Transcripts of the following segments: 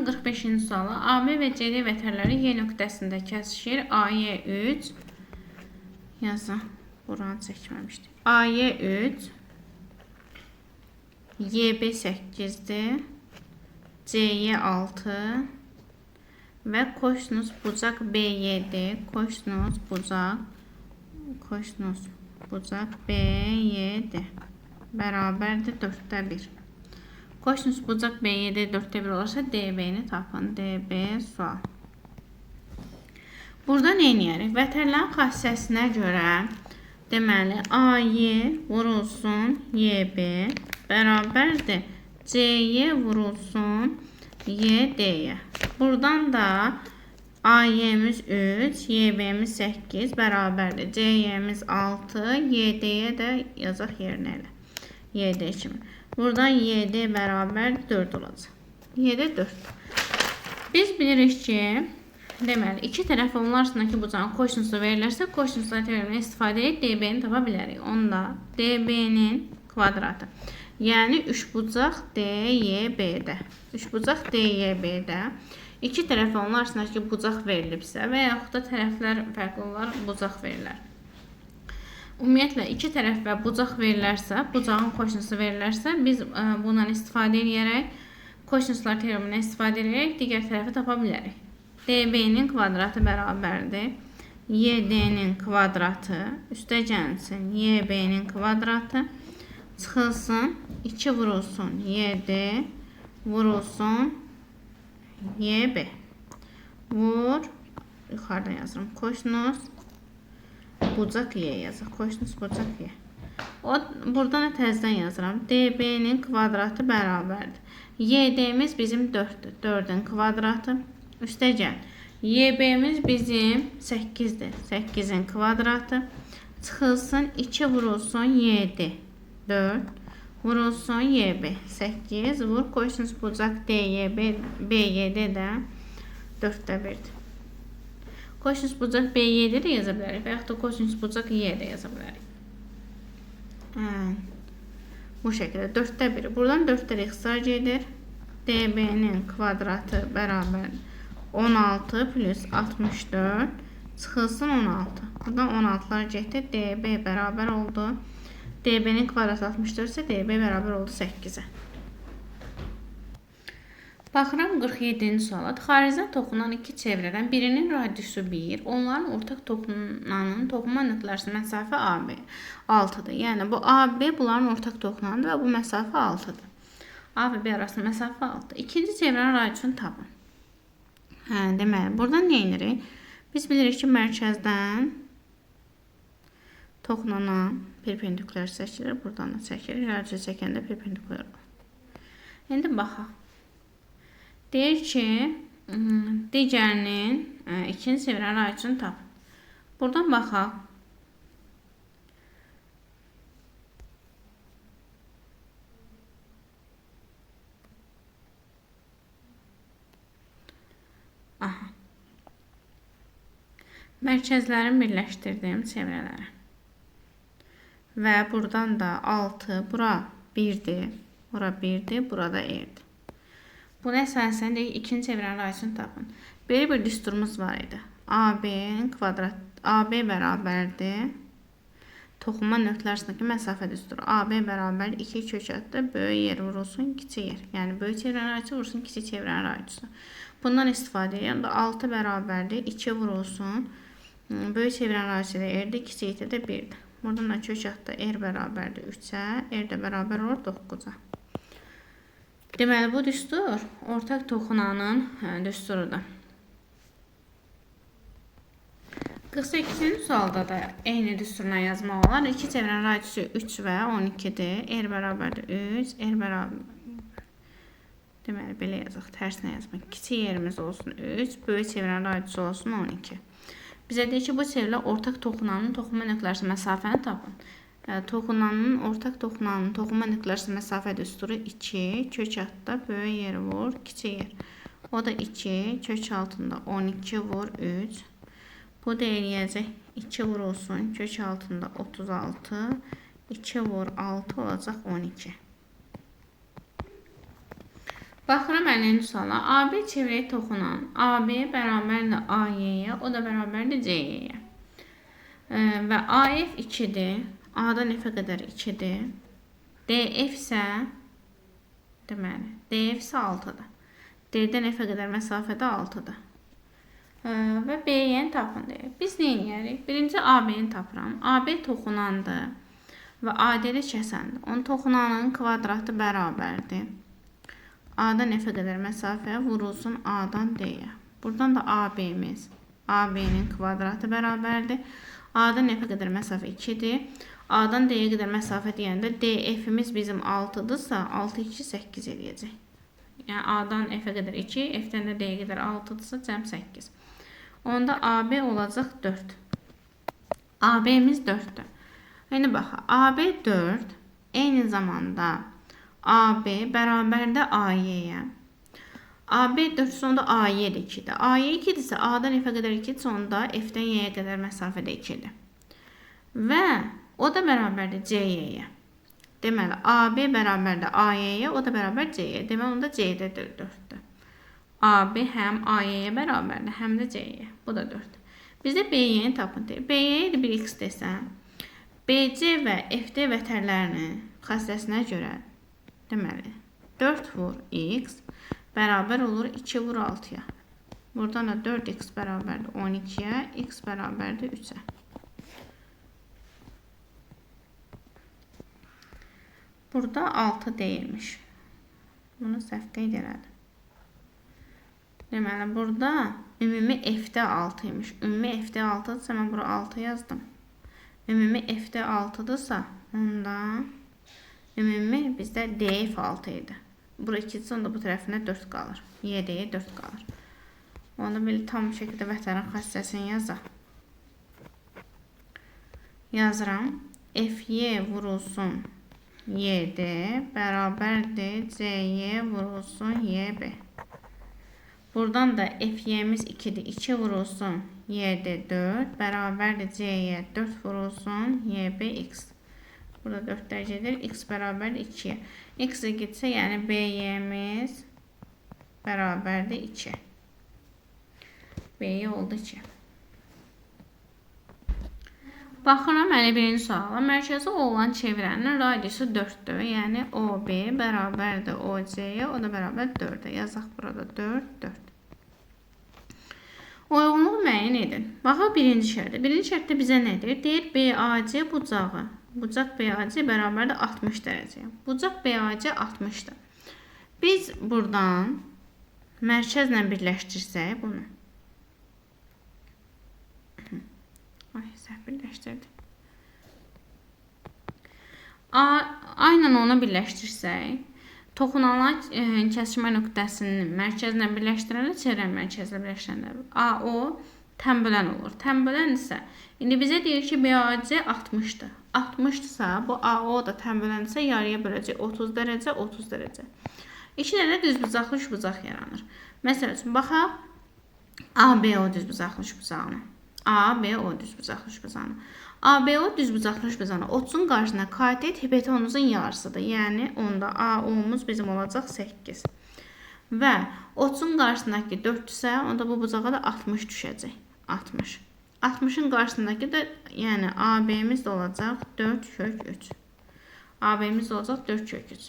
Baxıram 45-ci suala. AB və CD vətərləri Y nöqtəsində kəsişir. AY 3 yazın. Buranı çəkməmişdik. AY 3 YB 8-dir. CY 6 və kosinus bucaq BYD. Kosinus bucaq BYD bərabərdir 4-də 1. Kosinus bucaq BYD 4-də 1 olarsa DB-ni tapın. DB sual. Burada nə eləyərik? Vətərlərin xassəsinə görə deməli AY vurulsun YB bərabərdir CY vurulsun YD-yə. Buradan da AY-miz 3, YB-miz 8 bərabərdir. CY-miz 6, YD-yə də yazaq yerinə elə. YD kimi. Buradan YD bərabər 4 olacaq. YD 4. Biz bilirik ki, deməli, iki tərəf onlar arasındakı bucağın kosinusu verilərsə, kosinuslar teoremindən istifadə edib DB-ni tapa bilərik. Onda DB-nin kvadratı. Yəni, üçbucaq DYB-də. Üçbucaq DYB-də iki tərəf onlar arasındakı bucaq verilibsə və yaxud da tərəflər fərqli olar, bucaq verilər. Ümumiyyətlə, iki tərəf və bucaq verilərsə, bucağın kosinusu verilərsə, biz bundan istifadə edərək, kosinuslar teoremindən istifadə edərək digər tərəfi tapa bilərik. DB-nin kvadratı bərabərdir. YD-nin kvadratı üstə gəlsin YB-nin kvadratı çıxılsın 2 vurulsun YD vurulsun YB. Vur, yuxarıdan yazıram. Kosinus bucaq Y yazaq. Kosinus bucaq Y. O, buradan da təzədən yazıram. DB-nin kvadratı bərabərdir. YD-miz bizim 4-dür. 4-ün kvadratı. Üstə gəl. YB-miz bizim 8-dir. 8-in kvadratı. Çıxılsın 2 vurulsun YD. 4 vurulsun YB. 8 vur. Kosinus bucaq DYB, BYD də 4-də 1-dir. Kosinus bucaq BYD də yaza bilərik və yaxud da kosinus bucaq Y də yaza bilərik. Bu şəkildə 4-də 1. Buradan 4-də ixtisar gedir. DB-nin kvadratı bərabər 16 plus 64 çıxılsın 16. Buradan 16-lar getdi. DB bərabər oldu. DB-nin kvadratı 64 isə DB bərabər oldu 8-ə. Baxıram 47-ci suala. Xaricdən toxunan iki çevrədən birinin radiusu 1, onların ortaq toxunanın toxunma nöqtələri məsafə AB 6-dır. Yəni bu AB bunların ortaq toxunanıdır və bu məsafə 6-dır. A və B arasında məsafə 6-dır. İkinci çevrənin radiusunu tapın. Deməli, buradan nə edirik? Biz bilirik ki, mərkəzdən toxunanan perpendikulyar çəkilir. Buradan da çəkilir. Radiusu çəkəndə perpendikulyar olur. İndi baxaq. Deyir ki, digərinin ikinci çevrənin radiusunu tap. Buradan baxaq. Aha. Mərkəzlərin birləşdirdiyim çevrələrə. Və buradan da 6, bura 1-dir, bura 1-dir, burada R-dir. Buna əsasən deyək, ikinci çevrənin radiusunu tapın. Belə bir düsturumuz var idi. AB-nin kvadrat, AB bərabərdir. Toxunma nöqtələr arasındakı məsafə düsturu. AB bərabər 2 kök altı böyük yer vurulsun kiçik yer. Yəni böyük çevrənin radiusu vurulsun kiçik çevrənin radiusu. Bundan istifadə edirəm. 6 bərabərdir. 2 vurulsun. Böyük çevrənin radiusu da R-dir, kiçikdə də 1-dir. Buradan da kök altı R bərabərdir 3-ə, R də bərabər olur 9-a. Deməli, bu düstur ortaq toxunanın düsturudur. 48-ci sualda da eyni düsturla yazmaq olar. İki çevrənin radiusu 3 və 12-dir. R bərabərdir 3, R bərabər. Deməli, belə yazaq, tərsinə yazmaq. Kiçik yerimiz olsun 3, böyük çevrənin radiusu olsun 12. Bizə deyir ki, bu çevrələ ortaq toxunanın toxunma nöqtələri məsafəni tapın. Toxunanın, ortaq toxunanın toxunma nöqtələri məsafə düsturu 2, kök altda böyük yer vur, kiçik yer. O da 2, kök altında 12 vur 3. Bu da eləyəcək 2 vurulsun, kök altında 36, 2 vur 6 olacaq 12. Baxıram 50-ci suala. AB çevrəyə toxunan AB bərabərdir AY-yə, o da bərabərdir CY-yə. Və AF 2-dir. A-dan F-ə qədər 2-dir. DF isə deməli, DF isə 6-dır. D-dən F-ə qədər məsafədə 6-dır. Və BY-ni tapın deyir. Biz nə edərik? Birinci AB-ni tapıram. AB toxunandır və AD-də kəsəndir. Onun toxunanın kvadratı bərabərdir. A-dan F-ə qədər məsafə vurulsun A-dan D-yə. Buradan da AB-miz, AB-nin kvadratı bərabərdir. A-dan F-ə qədər məsafə 2-dir. A-dan D-yə qədər məsafə deyəndə DF-imiz bizim 6-dırsa, 6, 2, 8 eləyəcək. Yəni A-dan F-ə qədər 2, F-dən də D-yə qədər 6-dırsa, cəm 8. Onda AB olacaq 4. AB-miz 4-dür. İndi bax, AB 4, eyni zamanda AB bərabərdir AY-yə. AB 4 sonda AY də 2-dir. AY 2-dirsə, A-dan F-ə qədər 2-dirsə, onda F-dən Y-yə qədər məsafə də 2-dir. Və o da bərabərdir CY-yə. Deməli, AB bərabərdir AY-yə, o da bərabər C-yə. Deməli, onda C-də də 4-dür. AB həm AY-yə bərabərdir, həm də C-yə. Bu da 4. Bizdə BY-ni tapın deyir. BY-yə də bir X desəm, BC və FD vətərlərinin xassəsinə görə, deməli, 4 vur X bərabər olur 2 vur 6-ya. Buradan da 4x bərabərdir 12-yə, x bərabərdir 3-ə. Burada 6 deyilmiş. Bunu səhv qeyd elədim. Deməli, burada ümumi F-də 6 imiş. Ümumi F-də 6-dırsa, mən bura 6 yazdım. Ümumi F-də 6-dırsa, onda ümumi bizdə DF 6 idi. Bura 2-dirsə, onda bu tərəfinə 4 qalır. YD-yə 4 qalır. Onda belə tam şəkildə vətərin xassəsini yazaq. Yazıram. FY vurulsun YD bərabərdir CY vurulsun YB. Buradan da FY-miz 2-dir. 2 vurulsun YD 4 bərabərdir CY 4 vurulsun YB X. Burada 4 dərəcədir. X bərabərdir 2-yə. X-ə getsə, yəni BY-miz bərabərdir 2. BY oldu 2. Baxıram 51-ci suala. Mərkəzi olan çevrənin radiusu 4-dür. Yəni OB bərabərdir OC-yə, o da bərabər 4-ə. Yazaq burada 4, 4. Uyğunluğu müəyyən edin. Baxaq birinci şərtdə. Birinci şərtdə bizə nə deyir? Deyir BAC bucağı. Bucaq BAC bərabərdir 60 dərəcəyə. Bucaq BAC 60-dır. Biz buradan mərkəzlə birləşdirsək bunu. Ay, səhv birləşdirdim. Aynen ona birləşdirsək, toxunanlar kəsişmə nöqtəsini mərkəzlə birləşdirəndə, çevrə mərkəzlə birləşdirəndə AO tənbölən olur. Tənbölən isə, indi bizə deyir ki, BAC 60-dır. 60-dırsa, bu AO da tənbölənsə yarıya böləcək 30 dərəcə, 30 dərəcə. İki dənə düzbucaqlı üçbucaq yaranır. Məsəl üçün, baxaq ABO düzbucaqlı üçbucağına. ABO düzbucaqlı üçbucağına. ABO düzbucaqlı üçbucağına 30-un qarşısına katet hipotenuzun yarısıdır. Yəni onda AO'muz bizim olacaq 8. Və 30-un qarşısındakı 4-dürsə, onda bu bucağa da 60 düşəcək. 60. 60-ın qarşısındakı da, yəni AB-miz də olacaq 4 kök 3. AB-miz də olacaq 4 kök 3.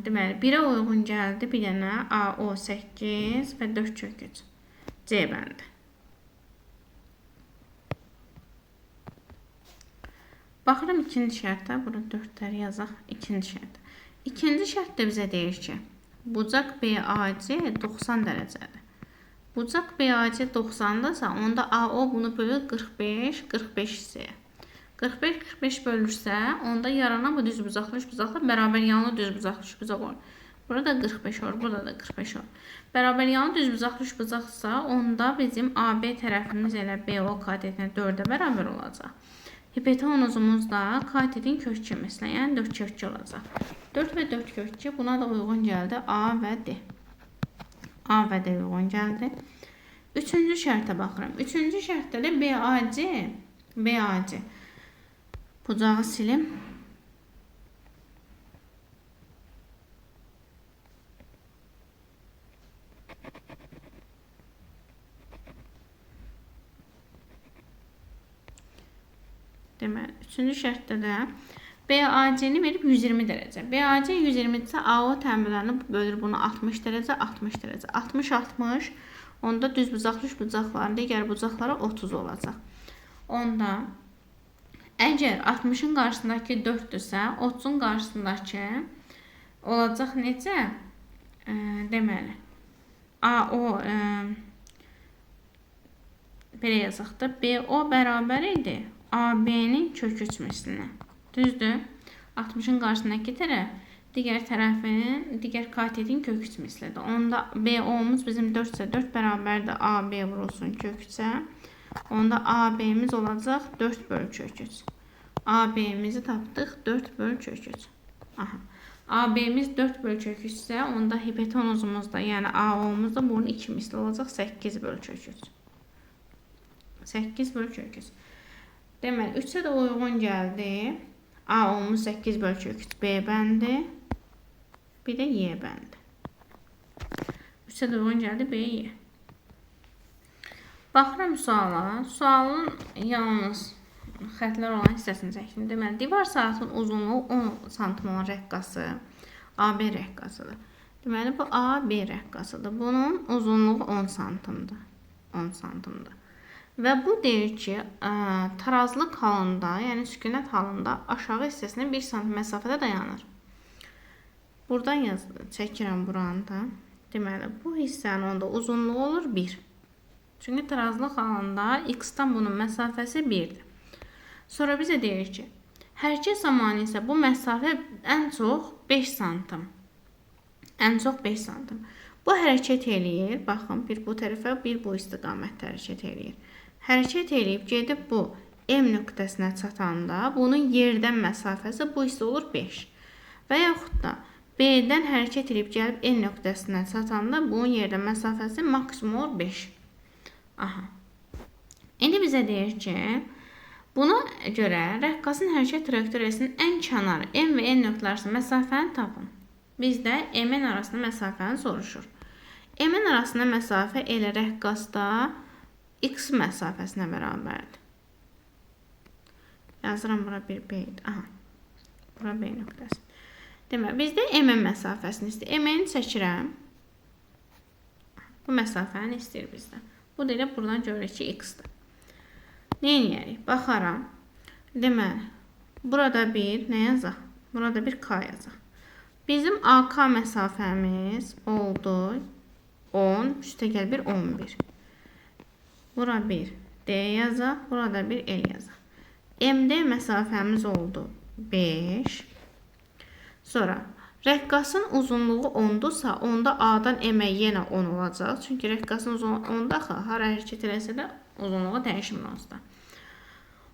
Deməli, 1-ə uyğun gəldi bir dənə AO 8 və 4 kök 3. C bəndi. Baxıram ikinci şərtə. Burada 4-ləri yazaq. İkinci şərtə. İkinci şərt də bizə deyir ki, bucaq BAC 90 dərəcədir. Bucaq BAC 90-dırsa, onda AO bunu bölür 45, 45 hissəyə. 45, 45 bölürsə, onda yaranan bu düzbucaqlı üçbucaqla bərabər yanlı düzbucaqlı üçbucaq olur. Burada 45 olur, burada da 45 olur. Bərabər yanlı düzbucaqlı üçbucaqsa, onda bizim AB tərəfimiz elə BO katetinə 4-ə bərabər olacaq. Hipotenuzumuz da katetin kök 2 məsələn, yəni 4 kök 2 olacaq. 4 və 4 kök 2 buna da uyğun gəldi A və D. A və D uyğun gəldi. Üçüncü şərtə baxıram. Üçüncü şərtdə də BAC bucağı silim. Deməli, üçüncü şərtdə də BAC-ni verib 120 dərəcə. BAC 120-dirsə, AO təmürlərini bölür bunu 60 dərəcə, 60 dərəcə. 60, 60. Onda düzbucaqlı bucaqların digər bucaqlara 30 olacaq. Onda əgər 60-ın qarşısındakı 4-dürsə, 30-un qarşısındakı olacaq necə? Deməli, AO belə yazaq da, BO bərabər idi AB-nin kök 3 mislinə. Düzdür? 60-ın qarşısındakı tərəf digər tərəfin, digər katetin kök 3 mislidir. Onda BO-muz bizim 4 isə 4 bərabərdir AB vurulsun kök 3-ə. Onda AB-miz olacaq 4 bölü kök 3. AB-mizi tapdıq 4 bölü kök 3. Aha. AB-miz 4 bölü kök 3 isə onda hipotenuzumuz da, yəni AO-muz da bunun 2 misli olacaq 8 bölü kök 3. 8 bölü kök 3. Deməli, 3-ə də uyğun gəldi. AO-muz 8 bölü kök 3 B bəndi. Bir də Y bəndi. 3-ə də uyğun gəldi B, Y. Baxıram suala. Sualın yalnız xətlər olan hissəsini çəkdim. Deməli, divar saatının uzunluğu 10 sm olan rəqqası AB rəqqasıdır. Deməli, bu AB rəqqasıdır. Bunun uzunluğu 10 santimdir. 10 santimdir. Və bu deyir ki, tarazlıq halında, yəni sükunət halında aşağı hissəsinə 1 sm məsafədə dayanır. Buradan çəkirəm buranı da. Deməli, bu hissənin onda uzunluğu olur 1. Çünki tarazlıq halında x-dan bunun məsafəsi 1-dir. Sonra bizə deyir ki, hərəkət zamanı isə bu məsafə ən çox 5 santim. Ən çox 5 santim. Bu hərəkət eləyir. Baxın, bir bu tərəfə, bir bu istiqamətdə hərəkət eləyir. Hərəkət eləyib gedib bu M nöqtəsinə çatanda bunun yerdən məsafəsi bu hissə olur 5. Və yaxud da B-dən hərəkət edib gəlib N nöqtəsinə çatanda bunun yerdən məsafəsi maksimum olur 5. Aha. İndi bizə deyir ki, buna görə rəqqasın hərəkət trayektoriyasının ən kənarı M və N nöqtələri arasında məsafəni tapın. Bizdə M-in arasında məsafəni soruşur. M-in arasında məsafə elə rəqqasda X məsafəsinə bərabərdir. Yazıram bura bir B. Aha. Bura B nöqtəsi. Deməli, bizdə M-in məsafəsini istəyir. M-ni çəkirəm. Bu məsafəni istəyir bizdən. Bu da elə buradan görürük ki, X-dir. Nə edərik? Baxaram. Deməli, burada bir nə yazaq? Burada bir K yazaq. Bizim AK məsafəmiz oldu 10, üstəgəl bir 11. Bura bir D yazaq, burada bir L yazaq. MD məsafəmiz oldu 5. Sonra rəqqasın uzunluğu 10-dursa, onda A-dan M-ə yenə 10 olacaq. Çünki rəqqasın uzunluğu 10-da axı, hara hərəkət eləsə də uzunluğu dəyişmir onsuz da.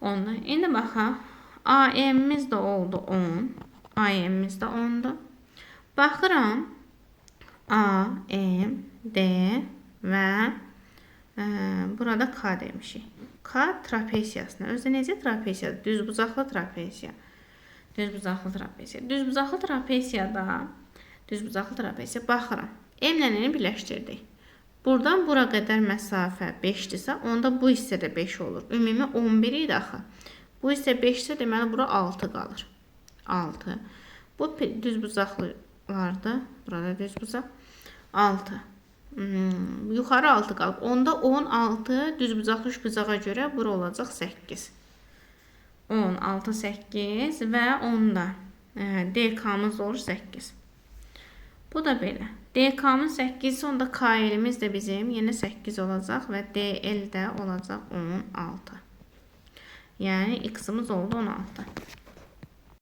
10-da. İndi baxaq. AM-imiz də oldu 10. AM-imiz də 10-dur. Baxıram. A, M, D və burada K demişik. K trapesiyasına. Özü necə trapesiyadır? Düzbucaqlı trapesiya. Düzbucaqlı trapesiya. Düzbucaqlı trapesiyada düzbucaqlı trapesiya baxıram. M ilə N-ni birləşdirdik. Buradan bura qədər məsafə 5-dirsə, onda bu hissə də 5 olur. Ümumi 11 idi axı. Bu hissə 5-isə deməli bura 6 qalır. 6. Bu düzbucaqlılardır. Burada düzbucaq 6. Yuxarı 6 qalıb. Onda 16 düzbucaqlı üçbucağa görə bura olacaq 8. 10, 6, 8 və onda DK-mız olur 8. Bu da belə. DK-mız 8 isə onda KL-imiz də bizim yenə 8 olacaq və DL də olacaq 16. Yəni X-imiz oldu 16.